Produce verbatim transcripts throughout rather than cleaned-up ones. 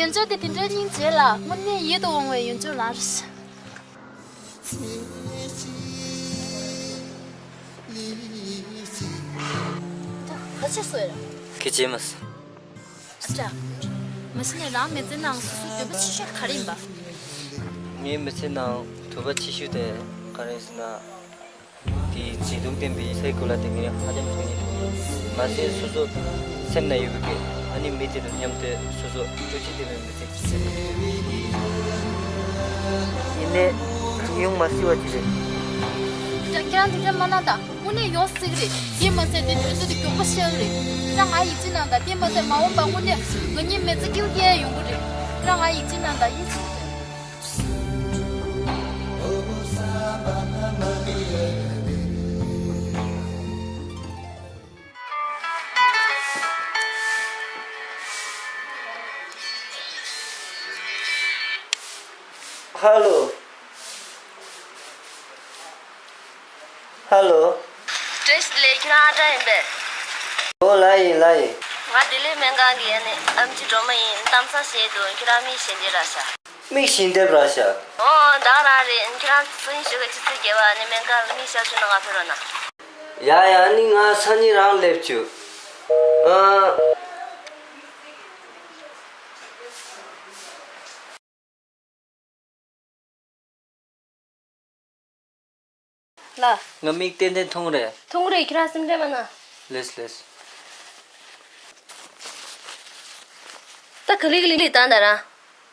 ཡོན་ཆབ་དེ་དེ་འདྲའི་སྙིང་རྗེ་ལ། དངོས་གནས་ཡིད་དུ་འོང་བའི་ཡོན་ཆབ་ལ་རེད། ད་ག་ཅི་སོ་ཡ། སྐད་ཆ་མ་ཟ། ཨ་ཅག་མ་གཞི་ནས་རང་མི་ཚེ་ནང་སོ་སོའི་འདོད་པ་ཆེ་ཤོས་ག་རེ་ཡིན་པ། ངའི་མི་ཚེ་ནང་འདོད་པ་ཆེ་ཤོས་དེ་ག་རེ་ཟེར་ན། དེའི་མཛེས་སྡུག་ལྡན་པའི་སའི་གོ་ལ་དེ་ངས་ཧ་ཅང་མཐོང་ཡིན། མ་ཟད་སོ་སོ་སེམས་ན་ཡོད་པའི་ཨ་ནི་མི་དེ་དང་མཉམ་དུ་སོ་སོ་སྤྲོ་སྐྱིད་ལྡན་པའི་མི་ཚེ་ཞིག་ཡིན་ནས་ཡོང་མ་སྲིད་པ་ཅིག་རེད། ཁྱེད་རང་དེ་འདྲ་མ་གནང་དང་། དངོས་གནས་ཡོང་སྲིད་ཀྱི་རེད། དེ་མ་ཟད་དེ་དུས་ཚོད་དེ་མགྱོགས་པོ་ཤར་གྱི་རེད། ཁྱེད་རང་ང་ཡིད་ཆེས་གནང་དང་། དེ་མ་ཟད་མ་འོངས་པ་དངོས་གནས་ང་གཉིས་མི་ཚེ་སྐྱིད་པོ་སྐྱེལ་ཡོང་གི་རེད། ཁྱེད་རང་ང་ཡིད་ཆེས་གནང་དང་། ཡིད་ཆེས་གནང་དང་། ཧ་ལོ། ཧ་ལོ། བཀྲ་ཤིས་བདེ་ལེགས། ཁྱེད་རང་ཨ་ཅག་ཡིན་པས། ཨོ་ལགས་ཡིན་ལགས་ཡིན། ང་བདེ་ལེགས་སྨན་ཁང་གི་ཨ་ནེ་ཨེམ་ཆི་སྒྲོལ་མ་ཡིན། གཏམ་བཟང་བཤད་འདུག་ཁྱེད་རང་མིག་ཞལ་འདེབས་རག་ཤག་མིག་ཞལ་འདེབས་རག་ཤག་ཨོ་ད་ག་རང་རེད། ཁྱེད་རང་སང་ཉིན་ཞོགས་ཀས་ཆུ་ཚོད་བརྒྱད་པ་ཨ་ནེ་སྨན་ཁང་ལ་མིག་ཤར་བཅུག་ན་ང་ཕེབས་རོགས་གནང་། ཡ་ཡ། ཨ་ནི་ང་སང་ཉིན་རང་སླེབས་བཅུག་ཨ། ལ། ང་མིག་ཏན་ཏན་མཐོང་རེད། མཐོང་རེད། ཁྱེད་རང་སེམས་ཁྲལ་མ་གནང་། ལེས་ལེས། ད་ག་ལེ་ག་ལེ་ལེ་བཏང་ད་ར།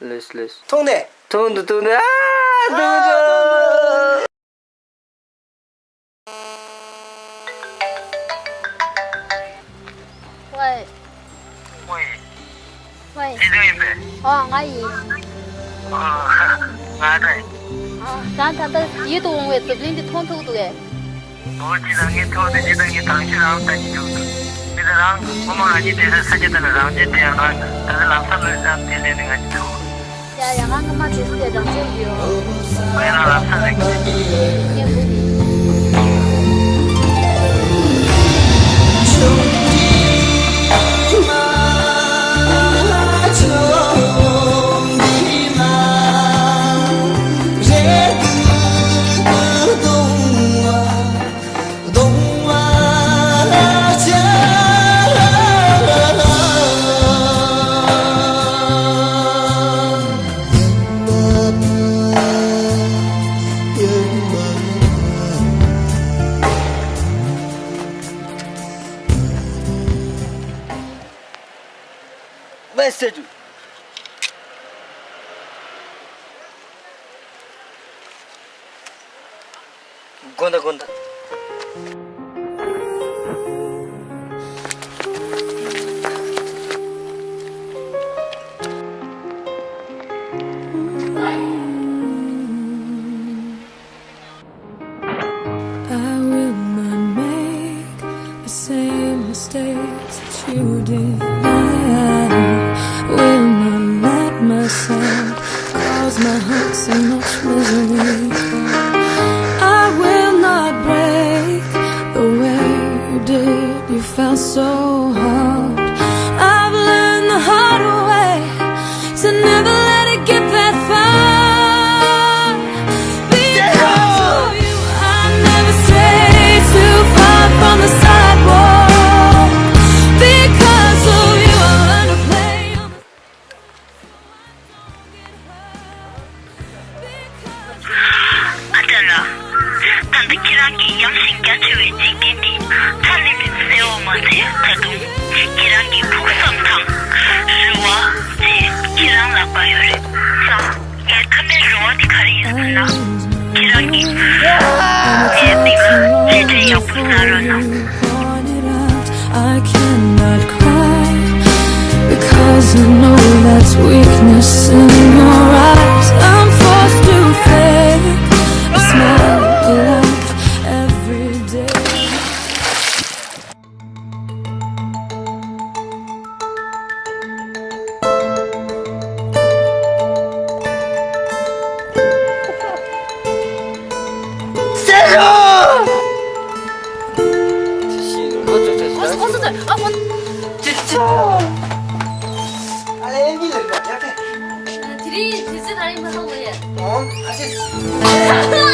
ལེས་ལེས། མཐོང་ནས། མཐོང་འདུག་མཐོང་འདུག་ཨ། མཐོང་འདུག་ཝེ། ཝེ། ཝེ། ཅི་ཟེར་ཡིན་པས། ཨ་ང་ཡིན། ཨ་ང་རེད། ཨ་རང་ད་ལྟ་ཡིད་དུ་འོང་བའི་མཛུབ་གླིང་འདི་མཐོང་ཐུབ་འདུག་གས། ཨོ་ཅི་ད་ངས་ཐུབ་འདུག་ཅི་ད་ངས་ཐང་ཤི་རང་ལྟ་ཉིད་འདུག་ཅི་ད་རང་ངོ་མ་ང་གཉིས་བསྡད་ས་ས་ཆ་དེ་ལ་རང་བྱས་བསྡད་ཡང་ང་ད་ལྟ་ལམ་སང་ལོས་བསམ་དེ་ལས་ནི་ང་གཉིས་ཐུག་ཡ་ཡ། ང་སྔ་མ་དེ་སུ་དེ་རང་ཚོད་ཡོད། ང་ཡང་ལམ་སང་ལས་ཀྱི་ངས་བུ་དེ། མེ་སེ་ཇུ། དགོན་དང་དགོན་དང་། I will not make the same mistakes that you did. I will not let myself cause my heart so much misery. I will not break the way you did. You fell so hard. I've learned the hard way to never let it get that far. Because of you, I never stray too far from the sidewalk. Because of you, I learned to play on the ཨ་ཅག་ལགས། ད་ལྟ་ཁྱེད་རང་གི་ཡངས་ཤིང་རྒྱ་ཆེ་བའི་འཇིག་རྟེན་འདི་ཧ་ལས་པའི་གསལ་བོ་མ་ཟད། ད་དུང་ཁྱེད་རང་གི་ཕུགས་བསམ་དང་རེ་བ་བཅས་ཁྱེད་རང་ལ་དགའ་ཡོད་རེད་ས། ངའི་མཐའ་མའི་རེ་བ་དེ་ག་རེ་ཡིན་ཟེར་ན། ཁྱེད་རང་གིས་ངའི་མིག་ལ་རྗེས་དྲན་ཡག་པོ་གནང་རོགས་གནང་། I cannot cry because I know that weakness in your eyes. I'm forced to fake a smile like every day. སེ་རོ། ཁོ་ཚོ་ཚོ་ཨ་ཁོ། ཅི་ཅི། ཨ་ལེ་མི་ལེ་ར་ཡ་ཕེ། ཨོང་ཨ་ཤེས།